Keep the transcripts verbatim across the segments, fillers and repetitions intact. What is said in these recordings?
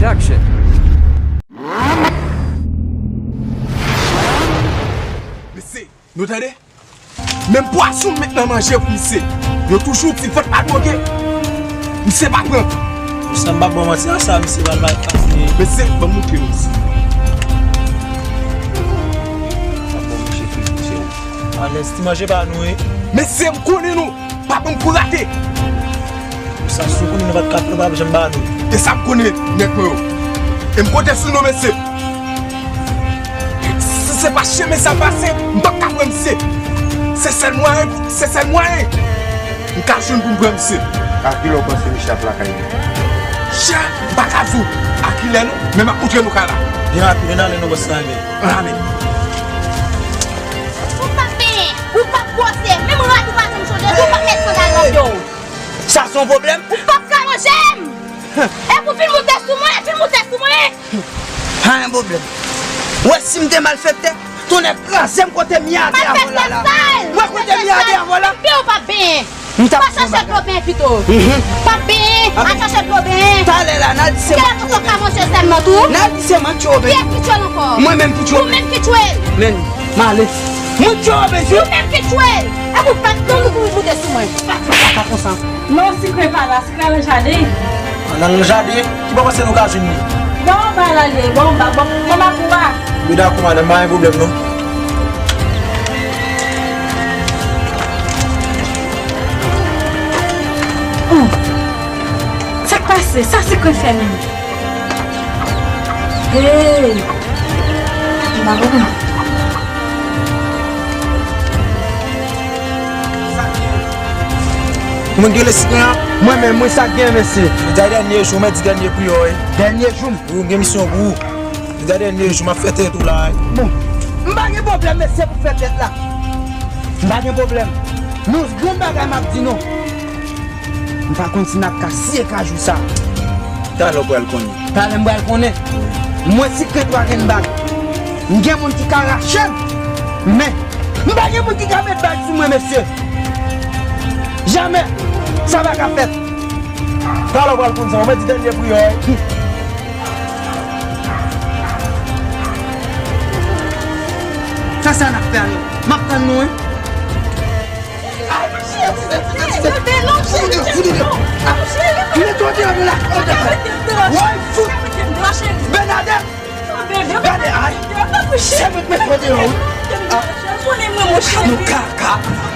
Production. Mesye, nou tande? Menm pwason m met nan manje pou misye. Yo toujou di vant pa dwoge. Misye pa pran. Sa m pa bon manti a sa, misye pral bay pase. Mesye, ban m montre nou misye. Pa bon, misye fri, misye. Alèz, ti manje pa nou, wi. Mesye, m konnen nou. Pa ban m kou rate. Sa si w konnen nou pa t ka fè, pa janm ba nou. E sa m konnen, nèg mwen yo. E m konte sou nou, mesye. Si se pa chemen sa pase, m p ap ka pran misye. Se sèl mwayen, se sèl mwayen m ka jwenn pou m pran misye. A kilè w panse misye ap lakay li? Chè, m pa ka di w a kilè non, men m ap montre nou kay la. Byen rapid, ann ale non, bòs la, men. Ann ale. Ou p ap benyen, ou p ap bwose, menm rad ou pa janm chanje, ou p ap met sandal nan pye w. Sa se yon pwoblèm? Ou p ap ka manje m! E pou fin moute sou mwen, fin moute sou mwen! Pa gen pwoblèm. Ou wè si m te malfektè, tonnè kraze m kote m ye atè avè w la la. Ou wè kote m ye atè avè w la? Pye w p ap benyen. M t ap fè yon bagay. Pa chache dlo benyen pito. Mhm. Pa benyen, pa chache dlo benyen. Talè la, n al di se mwen ki tchwe w. Kèlè tonton ka manje sèm nan tou? N al di se mwen ki tchwe w. Kiyès ki tchwe l ankò? Mwen menm ki tchwe w. Ou menm ki tchwe l. Men, m ale. Mwen ki tchwe w, men. Ou menm ki tchwe l. E pou bat gang ou pou moute sou mwen. Pa konsa. Non, sikre pa la, sikre nan jaden. Nan, nan jaden? Ki bò panse nou ka jwenn li? Bò anba la li ye, bò anba, bò, bò anba kou a. Wi, dakò, madanm, pa gen pwoblèm, non. Sa k pase? Sa sikre fè menm? Hey! M pa konprann. Moun ki rele sikre an? Mwen menm, wi, sa k gen, mesye? Jodi a dènye jou, mwen di dènye priyè w, wi. Dènye jou m? Wi, m gen misyon pou ou. Jodi a dènye jou, m ap fè tèt ou la, wi. Bon, m pa gen pwoblèm, mesye, pou fè tèt la. M pa gen pwoblèm. Men yon grenn bagay m ap di nou. M pa konn si n ap ka siye kajou sa. Talè w pral konnen. Talè m pral konnen. Mwen sikre twa grenn bag. M gen moun ki ka rache m. Men, m pa gen moun ki ka met bag sou mwen, mesye. Jamè. Sa pa ka fèt. Talè w pral konn sa. Ou mèt di dènye priyè w, wi. Sa, sa n ap fè a, non? M ap tann nou, wi. Mete w deyò la. Woy, fout. Bènadèt. Gade, ay. Se mwen k mete w deyò, wi. Ah. Nou kaka.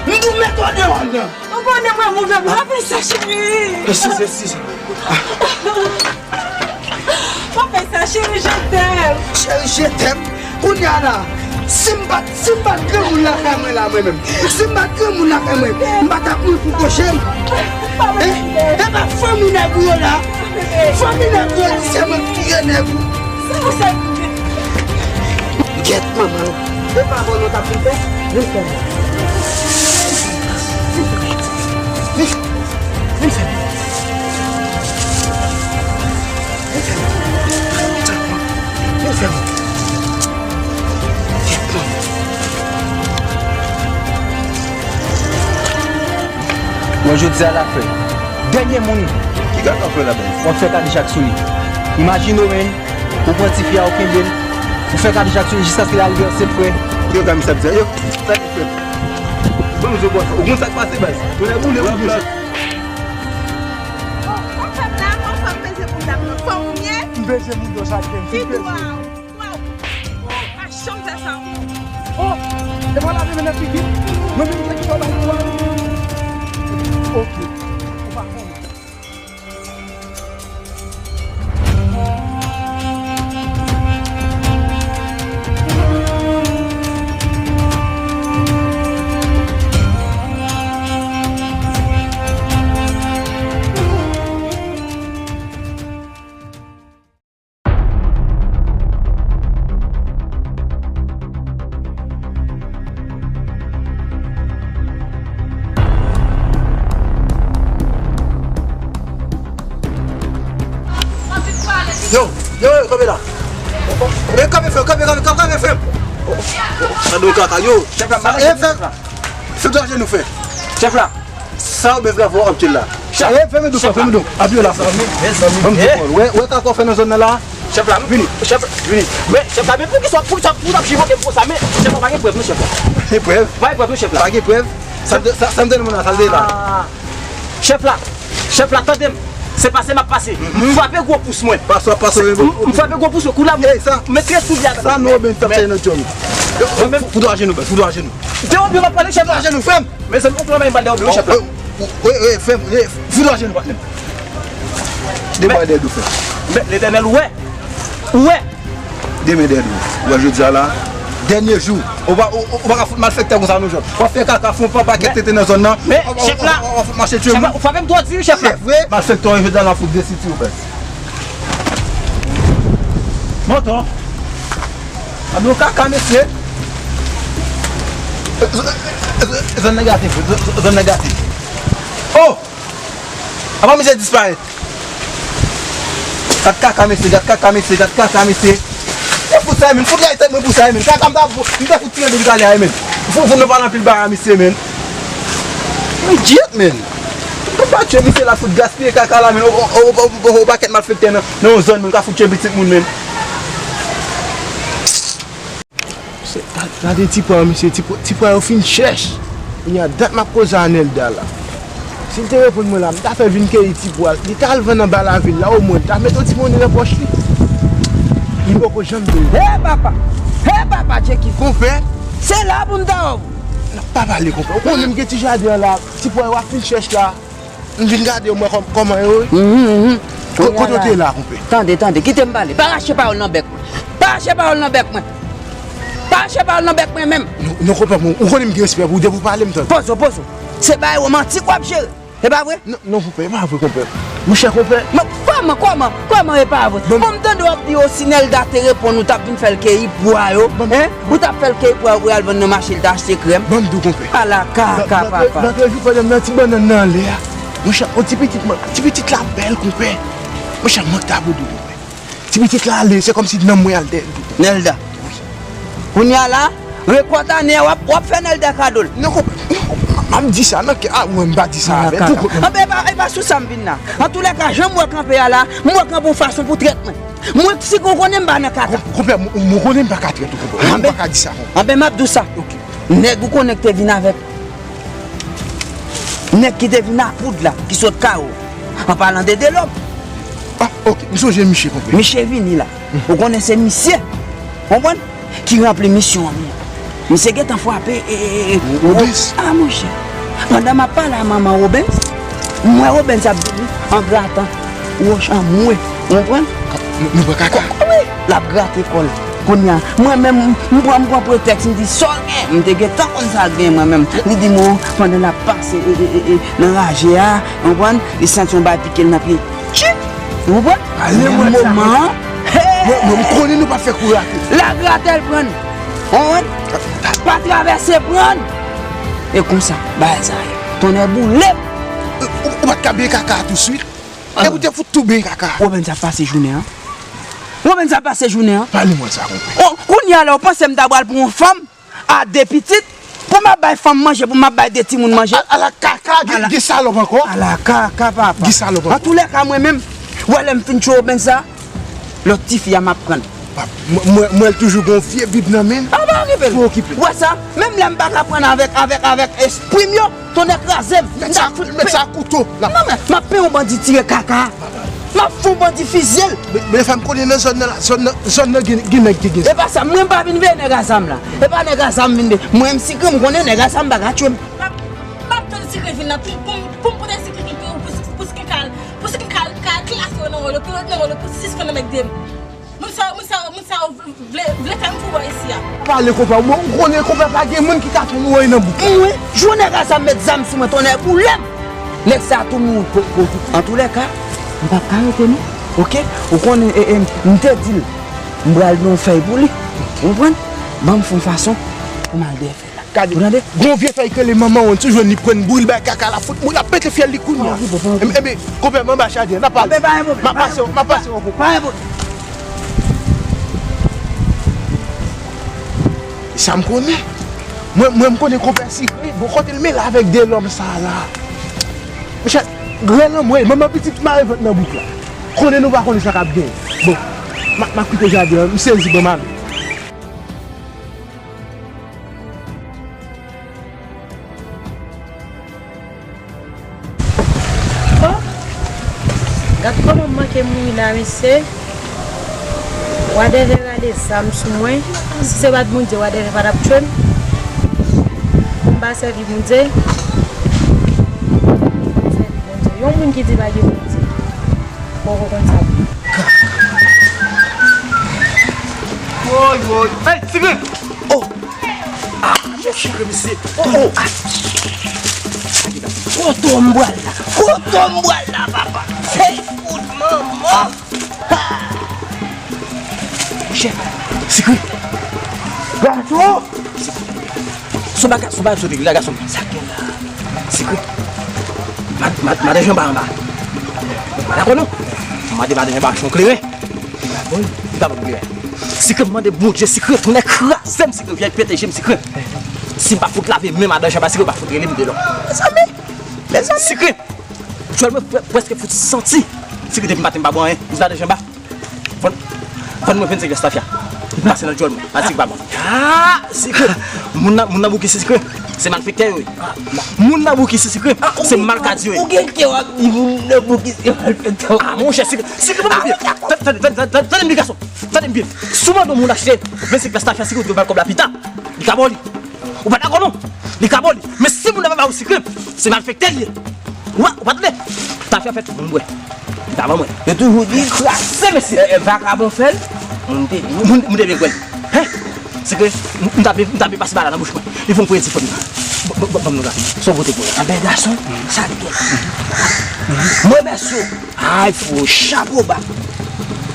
M di w mete w deyò la. Ou konnen mwen, mwen menm, pa fè sa, cheri. Eskize, eskize. Pa fè sa, cheri, je t'aime. Cheri, je t'aime. Kounye a la, si m pa t, si m pa t granmoun lakay mwen la, mwen menm, si m pa t granmoun lakay mwen, m pa t ap mouri pou kwoche m. E, e pa fanmi nèg ou yo la. Fanmi nèg ou yo di se mwen k tiye nèg ou. Sa w sa? Gyèt manman l. E pa bon nou t ap fin fè? Vin fè m. Vin fè m. Vin fè m. Vin fè m. Vin fè m. Gyèt manman. Bon, jodi a l ap fè. Dènye moun. Ki kaka w fè la, baz? W ap fè kadejak sou li. Imajine w, men, ou pran tifi a, ou kenbe l, ou fè kadejak sou li jiskaske l al vèse l, frè. Yo, kaka misye ap di sa. Yo, sa ki fèt? Ban m zo bò sa. Ou konn sa k pase, baz? Tonnè boule, ou bouche. Oh, ou fè m la, ou fè m peze pou dam nan. Fanm ou m ye? M peze moun yo sa k fè m. Fi dwa. Waw! Waw! Pa janm fè sa ankò. Oh! E pa lave men nan figi m? Mwen menm ki te kite w bay pou al? Ok. Ou pa konnen. Yo, yo, yo, kanpe la. Kanpe, kanpe, frè m, kanpe, kanpe, kanpe, kanpe, frè m. Gade yon kaka, yo. Chèf la, e, frè m. Fè danje nou fè. Chèf la. Sa yo bezwen fè w anpil la. Chèf, fèmen dou, fèmen dou. Apiye la, sa. Mezanmi, mezanmi. Ban m di pawòl. Wè, wè, kaka w fè nan zòn nan la. Chèf la, vini. Chèf, vini. Men, chèf la, men poukisa, poukisa, poukisa w chivoke m konsa? Men, chèf la, pa gen prèv, non, chèf la. Gen prèv? Pa gen prèv, non, chèf la. Pa gen prèv? Sa, sa, sa m tande moun la, sa l te la. Ah. Chèf la, chèf la, tande m. Se pase m ap pase. M frape gwo pous mwen. Pase w ap pase, m, m frape gwo pous mwen. Kou la, mwen, sa, mwen trè soulye avèk sa, nou, ben, t ap fè nan djòl. Fout dwa jenou, ben, fout dwa jenou. Dewobi, m ap pale, chèf la. Fout dwa jenou, frè m. Mezanmi, ou pran men m ba dewobi, chèf la. Wi, wi, wi, frè m, wi, fout dwa jenou, patnè m. Demen dèyè do, frè m. Men, Letènèl, ou wè. Ou wè. Demen dèyè do. Ou wè, jodi a la, dènye jou. Ou pa, ou, ou pa ka fout malfektè konsa, non, Jòb. W ap fè kaka, fè yon pakèt tete nan zòn nan. Men, chèf la, w ap fout mache tchwe moun. Chèf la, ou frape m twò di, wi, chèf la. Chèf, wi. Malfektè, jodi a, l ap fout de siti, frè. Mòtò. Alo, kaka, mesye. Zòn nan gate, zòn nan gate. Oh! Apa misye disparèt? Gad kaka, mesye, gad kaka, mesye, gad kaka, mesye. E fout sa, men, fout gade tèt mwen pou sa, men. Kaka, m ta, m ta fout tire depi talè a, men. Fout, fout nou pale anpil bagay, mesye, men. Idiot, men. M pa tchwe misye la, fout gaspiye kaka la, men. O, o, o, o, o, o, pakèt malfektè nan, nan yon zòn, men, ka fout tchwe pitit moun, men. Se, ta, gade ti pwa yo, mesye, ti pwa, ti pwa yo fin chèch. Kounye a, dat m ap koze a Nelda la. Si l te reponn mwen la, m ta fè l vin keyi ti pwa. Li ta al vann anba lavil la, omwen, l ta met yon ti monnen nan pòch li. Li poko janm vini. Hey, papa! Hey, papa, Jackie! Konpè, se la pou m ta wè w. N ap pa pale, konpè. Ou konnen m gen ti jaden an la. Ti pwa yo ap fin chèch la. M vin gade yo, m wè kòm-, kòman yo ye. Mhm, mhm. Ko-, kote w te la, konpè? Tande, tande, kite m pale. Pa rache pawòl nan bèk mwen. Pa rache pawòl nan bèk mwen. Pa rache pawòl nan bèk mwen menm. Non, non, konpè, ou konnen m gen respè pou ou, depi w pale, m tande. Poze w, poze w. Se bagay womantik w ap jere. E pa vre? Non, non, konpè, e pa vre, konpè. Monchè, konpè. Men kòman, kòman, kòman e pa vre? Bon, m tande w ap di yo si Nelda te reponn ou t ap vin fè l keyi pwa yo, hein? Ou t ap fè l keyi pwa yo pou y al vann nan mache, l t achte krèm. Ban m di w, konpè. Ala kaka, papa. Lòt jou, pandan m nan ti bannann nan anlè a, monchè, yon ti pitit, ti pitit la bèl, konpè. Monchè, mank ta vodou, konpè. Ti pitit la ale, se kòmsi nanm mwen al dèyè l tou. Nelda. Wi. Kounye a la, rekòt ane a, w ap, w ap fè Nelda kado l. Non, konpè, m ap di sa nan kè a, mwen m pa di sa avè l tou, konpè. Anben, e pa, e pa sou sa m vin la. Antoulèka, jan m wè kanpe a la, m wè kanpe yon fason pou trèt mwen. Mwen, si ou konnen m pa nan kaka. Konpè, mwen, mwen konnen m pa ka trèt ou, konpè. Mwen m pa ka di sa, konpè. Anben, m ap di w sa. Ok. Nèg ou konnen ki te vin avèk. Nèg ki te vin a poud la, ki sot Kawo. An palan de Delòm. Ah, ok, m sonje misye, konpè. Misye vini la. Ou konnen se misye. Konprann? Ki ranpli misyon an. Misye gentan frape, e, e, e, Robens. Ah, monchè. Pandan m ap pale a manman Robens, m wè Robens ap vini an gratan wòch an mwe. Ou konprann? Nou, nou pran kaka. Wi, l ap grate kò l. Kounye a, mwen menm, m pran, m pran pretèks, m di sa w gen. M te gentan konn sa l gen mwen menm. Li di m, o, pandan l ap pase, e, e, e, e, nan raje a, ou konprann? Li santi yon bagay pike l nan pye. Tchip! Ou konprann? Pale mwen sa. Moman an, hey! Mwen, mwen, m konnen nou pa fè kou rate. L ap grate l pran. Ou konprann? Pa travèse pran. E konsa, bagay sa ye. Tonnè boule m. Ou, ou, ou pa t ka benyen kaka a touswit? Epi w te fout tou benyen kaka. Robens ap pase jounen an. Robens ap pase jounen an. Pale mwen sa, konpè. O, kounye a la, ou panse m ta pral pran yon fanm a de pitit pou m ap bay fanm manje, pou m ap bay de timoun manje? A, ala kaka, gen, gen salòp ankò. Ala kaka, papa. Gen salòp ankò. Antoulèka, mwen menm, ou wè lè m fin tchwe Robens sa, lòt tifi a m ap pran. Pap, mwen, mwen, mwen toujou gen yon vye bib nan men l. A, pa okipe l. Pa okipe l. Ou wè sa? Menm lè m pa ka pran avèk, avèk, avèk espri m yo, tonnè kraze m. Mèt sa, mèt sa kouto. Non, men, m ap peye yon bandi tire kaka. M ap fè yon bandi fizye l. Men, men, fè m konnen nan zòn nan la, zòn nan, zòn nan gen, gen nèg ki gen zam. E pa sa, mwen m pa vin veye nèg a zam la. E pa nèg a zam m vin veye. Mwen menm, Sikren, m konnen nèg a zam pa ka tchwe m. M ap, m ap tann Sikren vin nan pou, pou, pou m pote Sikren pou, pou, pou Sikren ka, pou Sikren ka, ka klase yo nan wòl yo, pou yo nan wòl yo, pou sispann anmède m. Moun sa yo, moun sa yo, moun sa yo vle, vle fè m fou bò isi a. Pale konpè, mwen, ou konnen konpè pa gen moun ki ka fè m woy nan bouk la. Mwen, jou nèg a sa met zam sou mwen, tonnè boule m. Nèg sa tou mouri. Ko, ko, antoulèka, m p ap ka rete non. Oke? Ou konnen, e, e, m te di l, m pral gen yon fèy pou li. Ou konprann? Ban m fè yon fason pou m al dèyè fèy la. Gade, ou tande? Gon vye fèy ki rele manman wonn, si w jwenn li pran bri l bay kaka la, fout moun ap pete fyèl li kounye a. Enben, enben, konpè, m anba chadè, n ap pale. M ap pase w, m ap pase w, konpè. E sa m konnen. Mwen, mwen, m konnen konpè Sikren, bon, kote l mele avèk de lòm sa la. Monchè, Gran lanmò, manman pitit mare vant nan bouk la. Konnen nou pa konnen sa k ap genyen. Bon, m ap, m ap kite jaden an, m sezi, bon, m ale. Oh, gad kòman m manke mouri la, mesye. Wadèvè rale zam sou mwen. Si se pa t Bondye, wadèvè pa t ap tchwe m. Pou m pa sèvi Bondye. Pou m sèvi Bondye. Yon moun ki di pa gen Bondye. Poko konn sa. Woy, woy. Hey, Tigre! Oh! Ah, monchè, mesye. Oh, oh, ah. Kote m pral la? Kote m pral la, papa? Hey, fout manman! Ha! Monchè, Tigre! Gason! Son bagay, son bagay sou regle la, gason. Sa gen la. Tigre! Mad-, mad-, madan Janba anba. Ou pa dakò non? Mande madan Janba achte yon kleren. Li pa bon, li pa bon kleren. Tigre, m mande Bondye, Tigre, tonnè kraze m, Tigre, vyèj pete je m, Tigre. Si m pa fout lave men madan Janba, Tigre, pa fout rele m de non. Mezanmi, mezanmi. Tigre, djòl mwen prè-, prèske fout santi. Tigre, depi maten m pa bwè anyen. M di madan Janba, vann, vann mwen vennsenk lès tafya. Li pase nan djòl mwen. Al Tigre pa bon. Ah, Tigre. Moun nan, moun nan boukise Tigre. Se malfektè yo ye. Moun nan boukise Tigre. Se malkadi yo ye. Ou gen kè w ap di moun nan boukise malfektè. Ah, monchè, Tigre, Tigre, pa byen. Tande, tande, tande, tande, tande m byen, gason. Tande m byen. Si w mande yon moun achte vennsenk lès tafya, Tigre, ou dwe ba l kòb la pita. Li ka ba w li. Ou pa dakò non? Li ka ba w li. Men si moun nan pa ba ou Tigre, se malfektè li ye. Ou pa, ou pa tande? Tafya fèt, moun bwè. Li pa ban mwen. Yo toujou di kraze, mesye. E, e, vakabon fè l, moun te di. Moun, moun te byen kwè l. Hen? Se ke m, m t ap, m t ap pase bagay la nan bouch mwen. Li fè yon predi fanm nan. Ban, ban, ban, ban m nan gason. Sa w pote pou mwen? Anben, gason, sa l gen. Mwen, mèsi w. Ay, fo, chapo ba.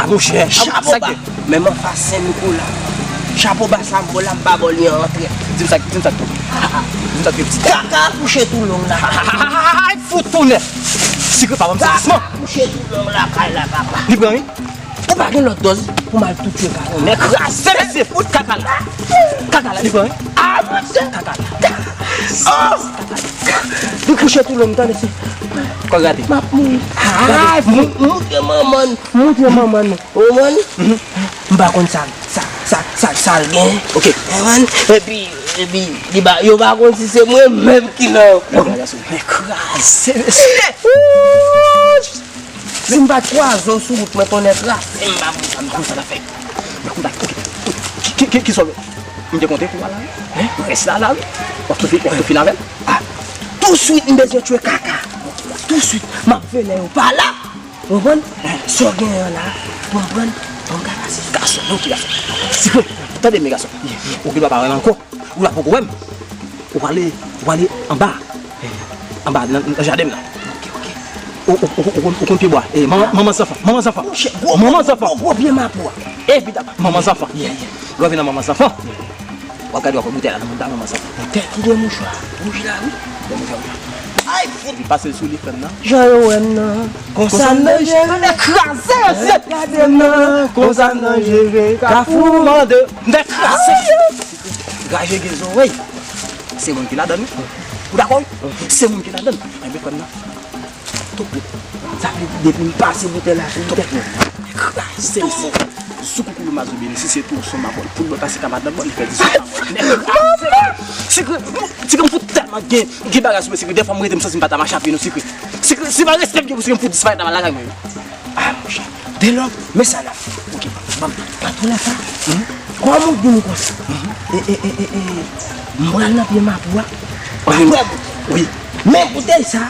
A, monchè, chapo ba. Menm anfas Sen Nikola. Chapo ba sa m ba w la, m pa ba w li an antrè. Di m sa, di m sa k tonbe. Di m sa k tonbe, pitit. Kaka kouche tou long la. Ay, fo tonnè. Tigre pa ban m satisman. Kaka kouche tou long lakay la, papa. Li pran, wi. Ou pa gen lòt dòz pou m al tou tchwe kaka. Nèg kraze, mesye, fout kaka la. Kaka la, li pran, wi. Ah, monchè. Kaka la. Oh! Li kouche tou long, tande, se. Kò gate. M ap mouri. Ah, moute manman n. Moute manman n. Ou konprann? M pa konn sa, sa, sa, sa, sa l gen. Ok. Ou konprann? Epi, epi, li pa, yo pa konn si se mwen menm ki nan. Nèg kraze, mesye. Si m pa t kwaze w sou wout mwen, tonnè kraze m, pa konn sa m konn sa l ap fè. Mwen konn pa, ok. Ki, ki, ki, ki sòl? M te konte pou w la, wi. Hein? Rès la, la, wi. W ap tou fi-, w ap tou fin avè l? Ah, touswit m bezwen tchwe kaka. Touswit. M ap veye lè yo pa la. Ou konprann? Sa w genyen an la, pou m pran, pou m ka pase. Gason, non, ti gason. Tigre, tande m, gason. Ou gen dwa pa wè m ankò. Ou la poko wè m. Ou prale, ou prale anba. Anba, nan, nan jaden m nan. Ok, ok. Ou, ou, ou, ou, ou konn pye bwa. E, manman, manman zanfan, manman zanfan. Monchè, gwo, manman zanfan. Gwo, gwo pye mapou a. Evidaman, manman zanfan. Yeah, yeah. Lè w vin nan manman zanfan. W ap gade w ap wè boutèy la nan mouda manman zanfan. Boutèy ki gen mouchwa wouj la, wi. Gen mouchwa wouj la. Ay, fout. Li pase l sou li, frè m nan. Jan yo wè m nan. Konsa m nan jere. Tonnè kraze, mesye. Gade m nan. Konsa m nan jere. Kafou mande. M nan kraze. Raje gen zòrèy. Se moun ki ladann, wi. Ou dakò, wi? Se moun ki ladann. Enben, frè m nan. Tou pwòp. Sa vle di, depi m pase boutèy la sou boutèy. Kraze, mesye. Sou koukoulou mazo beni, si se tou son mabòl. Foutbòl pase kamad nan bòl, li fè dizout mabòl. Nèg kraze. Sikre, sikre, m fout tèlman gen, gen bagay sou mwen, sikre. Dèfwa m rete, m santi m pa ta mache a pye non, sikre. Sikre, si pa respè m gen pou sikre, m fout disparèt anba lakay mwen, wi. Ah, monchè. Delòm, men sa n ap fè. Ok, ban m, ban m tou lè sa. Kòman w di m konsa? E, e, e, e, e, m pral nan pye mapou a. Wi. Apre boutèy. Wi. Men boutèy sa,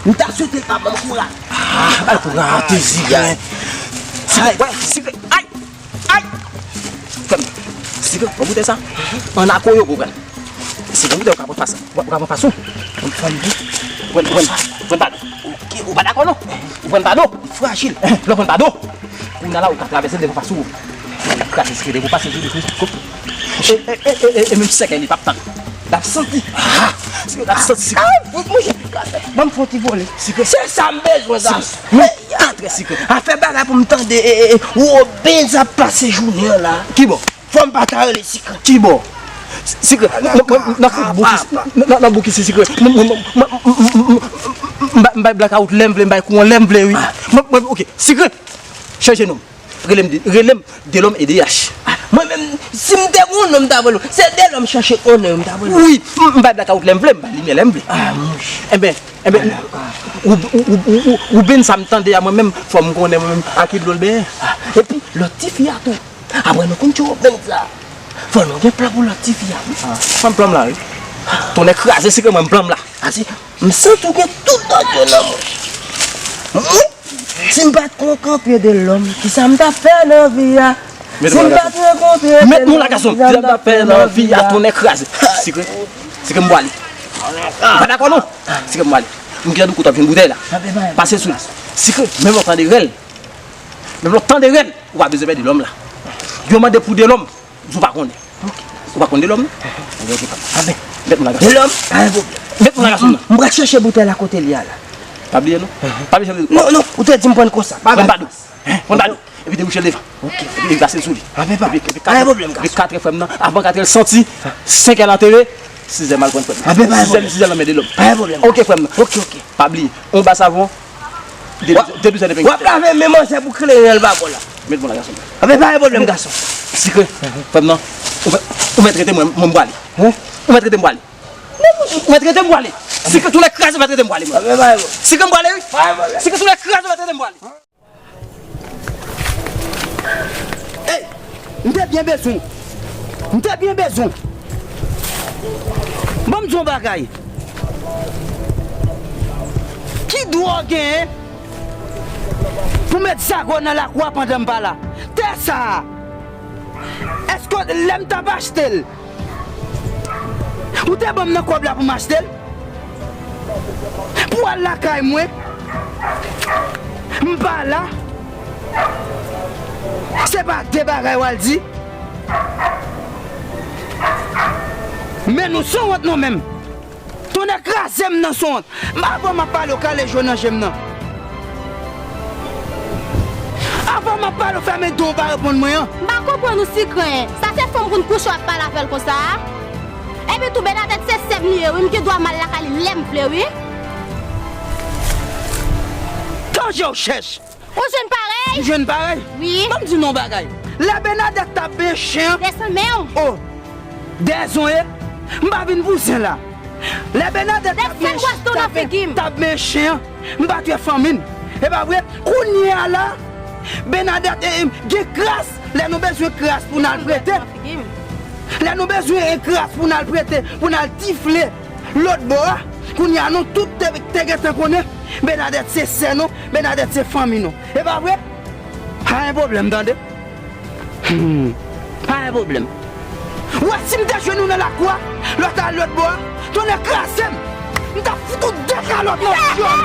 m ta swete l pa ban m kouraj. Ah, al kouraj, te sikre. Sikre, wè, sikre. Ay! Ay! Frè m, sikre, wè boutèy sa? An akoyo, gwo frè m. Sikre, boutèy ou ka pran fas. Ou ka pran fas ou. Ou pran, ou pran, ou pran bal. Ok, ou pa dakò non. Ou pran bal. Frajil. Lè ou pran bal. Kounye a la, ou ka travèse devan fas ou. Kraze sikre, depi ou pase sou li, e, e, e, e, e menm sèkèy li p ap tann. L ap santi. Ah, sikre, l ap santi sikre. Ah, fout mouche. Ban m fè yon ti vole. Sikre. Se sa m bezwen sa. Sikre. Antre sikre. Afè bagay pou m tande, e, e, e, Wobens ap pase jounen an la. Kibò? Fò m pa ta rele sikre. Kibò? Sikre. Nan, nan, nan, nan fout boukis, nan, nan, nan boukis sikre. M, m, m, M bay, m bay blakawout lè m vle, m bay kouran lè m vle, wi. Mwen, mwen, oke, Sikren, chanje non m. Rele m de, rele m Delòm E D H. Mwen menm, si m te gen yon non, m ta rele w. Se Delòm chache onè, m ta rele w. Wi, m, m bay blakawout lè m vle, m bay limyè lè m vle. Ah, mouche. Enben, enben, ou, ou, ou, ou, ou, ou benn sa m tande a mwen menm, fò m konnen mwen menm, a ki dlo l benyen. Epi, lòt tifi a tou. Apre nou konn tchou benn sa. Fò nou gen plan pou lòt tifi a, wi. Ah, mwen plan m la, wi. Tonnè kraze, Sikren, mwen plan m la. Ah, si. M santi w gen tout dòt yo nan men w. Mwen, si m pa t konn kanpe Delòm, kisa m t ap fè nan vi a? Si m pa t konn kanpe Delòm, kisa m t ap fè nan vi a? Tonnè kraze. Sikren, Sikren, m pwale. M pa dakò non. Sikren, m pwale. M gen dout ou t ap jwenn boutèy la. Pase sou li. Sikren, menm lè w tande rèl. Menm lè w tande rèl, ou pa bezwen pè Delòm la. Yo mande pou Delòm. Ou pa konnen. Ou pa konn Delòm, non? Anben, oke, pa. Anben, met moun nan gason. Delòm, pa gen pwoblèm. Met moun nan gason, non? M pral chèche boutèy la kote li a la. Pa bliye, non? Pa bliye, non, non, ou te di m pran konsa. Pa pran bado. Pran bado. Epi debouche l devan. Oke. Epi pase l sou li. Anben, pa. Epi, epi pa gen pwoblèm, gason. Epi katrè, frè m nan, avan katrè l santi, senkè l antere, sizè m al pran frè m nan. Anben, pa gen pwoblèm. Sizè m, sizè l nan men Delòm. Pa gen pwoblèm. Oke, frè m nan. Oke, oke. Pa bliye, yon ba savon, de douzè, de douzè de pen. W ap lave men manzè pou kleren l pa bon la. Met bon la, gason. Anben, pa gen pwoblèm, gason. Sikren, frè m nan, ou mèt, ou mèt rete mwen, mwen m pwale. Ou mèt rete m pwale. Ou mèt rete m pwale. Sikren, tou lè kraze, ou mèt rete m pwale, mwen. Anben, pa gen pwoblèm. Sikren, m pwale, wi. Pa gen pwoblèm. Sikren, tou lè kraze, ou mèt rete m pwale. Ey, m te byen bezwen w. M te byen bezwen w. Ban m di w yon bagay. Ki dwa w genyen pou met zago nan lakou a pandan m pa la? Tè sa a, èske lè m t ap achte l, ou te ban m nan kòb la pou m achte l? Pou al lakay mwen, m pa la. Se pa de bagay w al di. Men nou sanwont nou menm. Tonnè kraze m nan sanwont. Avan m ap pale, w kale je w nan je m nan. Avan m ap pale, w fèmen do w pa reponn mwen an. M pa konprann ou, Sikren. Sa se fanm pou n kouche w ap pale avè l konsa a? Epi tou, Benadèt se sè m li ye, wi. M gen dwa m al lakay li lè m vle, wi. Kanje w chèch? Ou jwenn parèy? M jwenn parèy? Wi. Ban m di nou yon bagay. Lè Benadèt t ap benyen chen an. Desann men w. O, dèzon ye, m pa vin pou zen la. Lè Benadèt t ap benyen ch-, t ap, t ap benyen chen an, m pa t wè fanmi n. E pa vre? Kounye a la, Benadèt, e, e, gen kras. Lè nou bezwen kras pou n al prete. Lè nou bezwen, e, kras pou n al prete, pou n al tifle lòt bò a. Kounye a, nou tout te, te gentan konnen Benadèt se sè nou, Benadèt se fanmi nou. E pa vre? Pa gen pwoblèm, tande. Hmm. Pa gen pwoblèm. Ou wè, si m te jwenn ou nan lakou a, lè w t al lòt bò a, tonnè kraze m. M t ap fout ou de kalòt nan fyòl.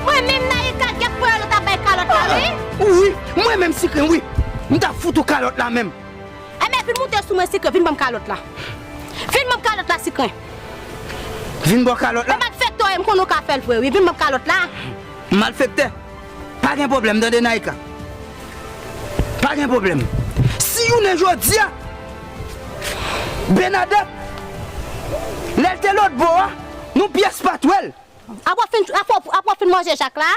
Mwen menm, Naïka, gèt ponyèt ou t ap bay kalòt la, wi. Wi, mwen menm, Sikren, wi. M t ap fout ou kalòt la menm. Enben, vin moute sou mwen, Sikren, vin ban m kalòt la. Vin ban m kalòt la, Sikren. Vin ba w kalòt la? Se malfektè w ye, m konnen w ka fè l vre, wi. Vin ban m kalòt la. Malfektè? Pa gen pwoblèm, tande, Naïka. Pa gen pwoblèm. Si jounen jodi a, Benadèt, lè l te lòt bò a, yon pyès pa t wè l. Apre w fin, apre w, apre w fin manje Jak la?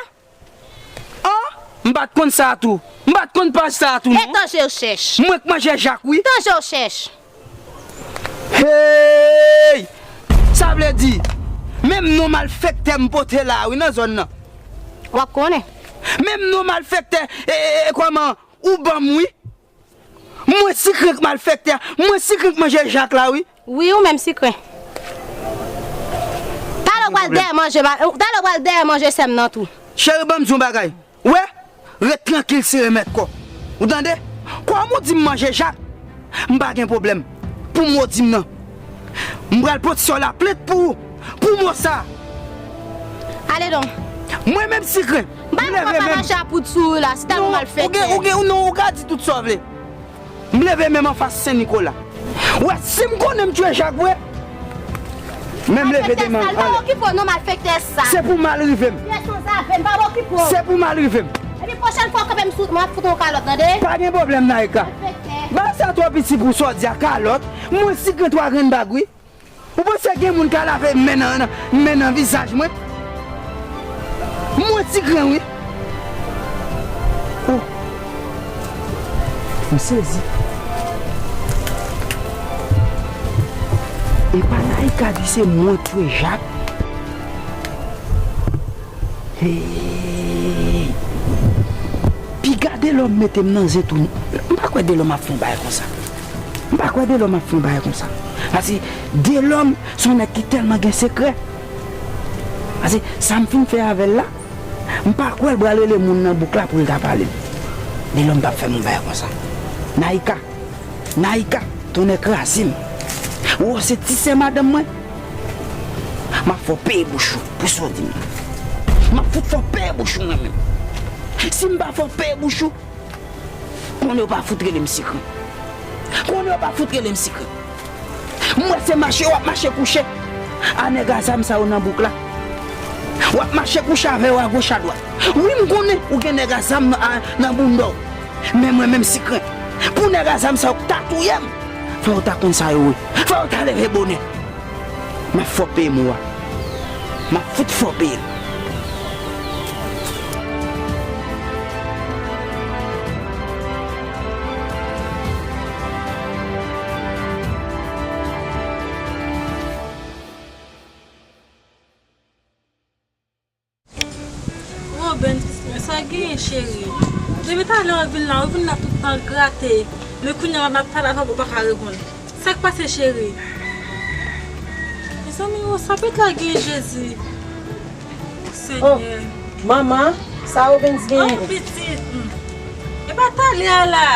An? M pa t konn sa tou. M pa t konn paj sa tou, non. E tan je w chèch. Mwen k manje Jak, wi. Tan je w chèch. Hey! Sa vle di, menm non malfektè m pote la, wi, nan zòn nan. W ap konnen. Menm non malfektè, e, e, e, kòman, ou ban m, wi. Mwen Sikren k malfektè a, mwen Sikren k manje Jak la, wi. Wi, ou menm Sikren. Talè w pral dèyè manje, talè w pral dèyè manje sè m nan tou. Cheri, ban m di w yon bagay. Ou wè? Ret trankil, se remèd kò. Ou tande? Kòm ou di m manje Jak, m pa gen pwoblèm. Pou mo di m nan. M pral pote sè w la plent pou ou. Pou mo sa. Ale don. Mwen menm Sikren. M pa leve menm. Mache a poud sou ou la, si ta nou malfektè. Ou gen, ou gen, non, ou ka di tout sa w vle. M leve menm anfas Sen Nikola. Ou wè, si m konnen m tchwe Jak vre, men m leve demen. Malfektè sal, pa okipe w non, malfektè sal. Se pou mal rive m. Pye sanzave, m pa okipe w. Se pou mal rive m. Epi pwochèn fwa w kanpe m sou, m ap fout ou yon kalòt, tande? Pa gen pwoblèm, Naïka. Malfektè. Bagay sa twò piti pou sa w di a, kalòt. Mwen Sikren twa grenn bag, wi. Ou panse gen moun ka lave men nan, nan, men nan vizaj mwen? Mwen ti grenn wi. Oh. M sezi. E pa Naïka di se mwen k touye Jak? Hey! Piga Delòm mete m nan zen tou. M pa kwè Delòm ap fè yon bagay konsa. M pa kwè Delòm ap fè yon bagay konsa. Paske Delòm se yon nèg ki tèlman gen sekrè. Paske sa m fin fè avè l la, m pa kwè l pral rele moun nan bouk la pou l ta pale l. Delòm p ap fè m yon bagay konsa. Naïka, Naïka, tonnè kraze m. Ou se ti sè madanm mwen. M ap fè w peye bouch ou pou sa w di m nan. M ap fout fè w peye bouch ou mwen menm. Si m pa fè w peye bouch ou, konnen w pa fout rele m sikren. Konnen w pa fout rele m sikren. M wè se mache w ap mache kouche a nèg a zam sa yo nan bouk la. W ap mache kouche avè yo agoch adwat. Wi, m konnen ou gen nèg a zam nan, a, nan bounda w. Men mwen menm sikren, pou nèg a zam sa yo ta touye m, fò yo ta konn sa yo ye. Fò yo ta leve bonè. M ap fè w peye mo a. M ap fout fè w peye l. Robens, sa genyen, cheri? Depi talè w vin la, ou vin la tout tan grate. Men kounye a m ap pale avè w, ou pa ka reponn. Sa k pase, cheri? Mezanmi, o, sa pete la genyen, Jezi. Oh, Senyè. Manman, sa Robens genyen? Oh, pitit. Hmm. E pa talè a la.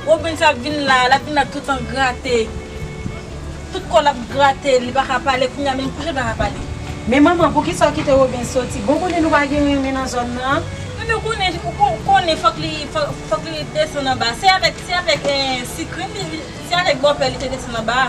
Robens ap vin la, l ap vin la tout an grate. Tout kò l ap grate, li pa ka pale, kounye a menm kouche l pa ka pale. Men manman, poukisa w kite Robens soti? Bon, konnen nou pa gen renmen nan zòn nan. Men nou konnen, ou kon-, konnen fòk li, fò-, fòk li desann anba. Se avèk, se avèk, eh, Sikren li, li, se avèk bòpè li te desann anba.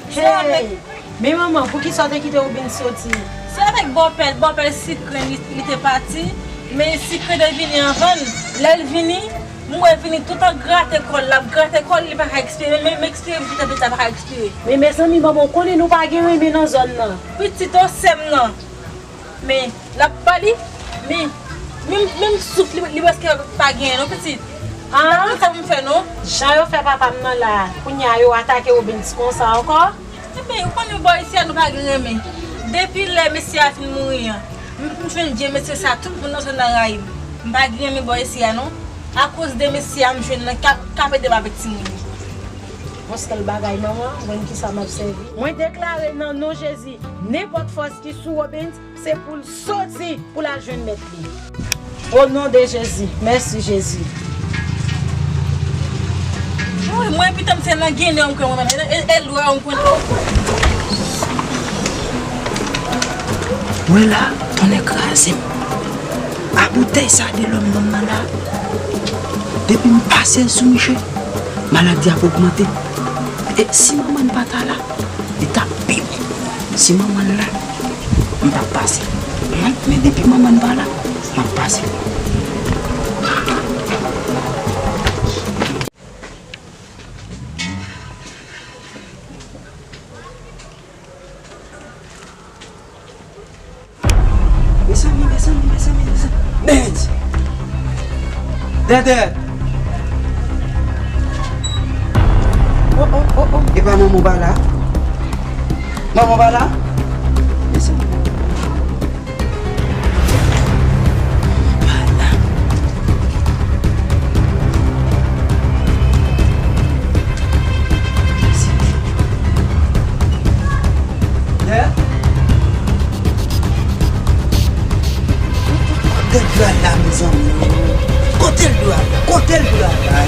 Se avèk Hey! Men manman, poukisa w te kite Robens soti? Se avèk bòpè l, bòpè l Sikren li, li te pati, men Sikren te vini anvan l. Lè l vini, m wè l vini tout an grate kò l, l ap grate kò l, li pa ka ekspire, menm, menm ekspire pitit la, pitit la pa ka ekspire. Men mezanmi, manman, w konnen nou pa gen renmen nan zòn nan. Pitit, o, sè m nan. Men, l ap pale, men, menm, menm souf li, li prèske pa genyen non, pitit. Ah. Sa pou m fè non? Jan yo fè papa m nan la, kounye a yo atake Robens konsa ankò? Ebyen, ou konnen bò isi a nou pa gen renmen. Depi lè mesye a fin mouri an, m, m jwenn vye mesye sa, tout moun nan zòn nan rayi m. M pa gen renmen bò isi a non. Akoz de mesye a m jwenn nan k ap, k ap ede m avèk timoun yo. Paske l bagay manman, mwen kisa m ap sèvi. Mwen deklare nan non Jezi, nenpòt fòs ki sou Robens, se pou l soti pou l al jwenn mèt li. O non de Jezi. Mèsi, Jezi. Woy, mwen, pitit, se nan ginen w kwè mwen menm. E, e, e lwa w kwè. Mwen la, tonnè kraze m. A boutèy sa Delòm ban m nan la, depi m pase l sou misye, maladi ap ogmante. E si manman n pa ta la, li t ap pi bon. Si manman n la, m p ap pase. Men, men depi manman n pa la, m ap pase. Mezanmi, mezanmi, mezanmi, mezanmi. Bens! Dèdè! Oh, oh, oh, oh. Epa manman w pa la? Manman w pa la? Mezanmi. Kote l dwe al la, mezanmi? Kote l dwe al la? Kote l dwe al la?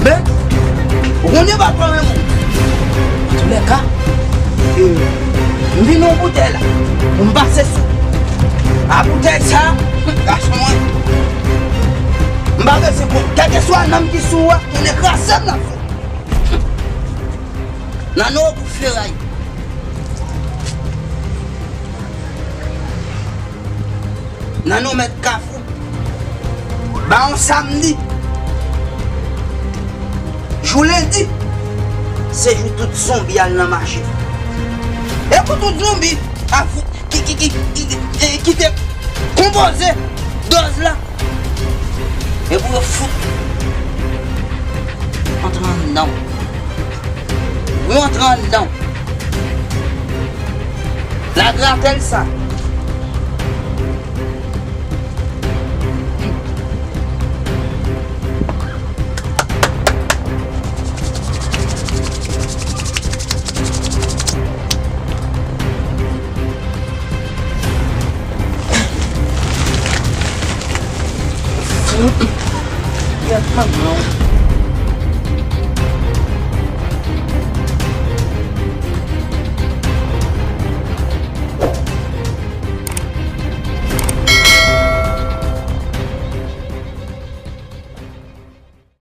Men, ou konnen pa pran men moun. Antoulèka, e, m vin yon boutèy la pou m pase sou. A boutèy sa, gason mwen, m pa bezwen kont. Kèlkeswa nanm ki sou ou a, tounen kraze m nan sou. Nan non pou feray. Nan non mèt Kafou. Pa yon samdi. Jou lendi, se jou tout zonbi al nan mache. E pou tout zonbi a fou- ki, ki, ki, ki, ki, ki te konpoze dòz la. E pou yo fout antre anndan. Pou yo antre anndan. Lagratèl sa. Fout. Gad manman.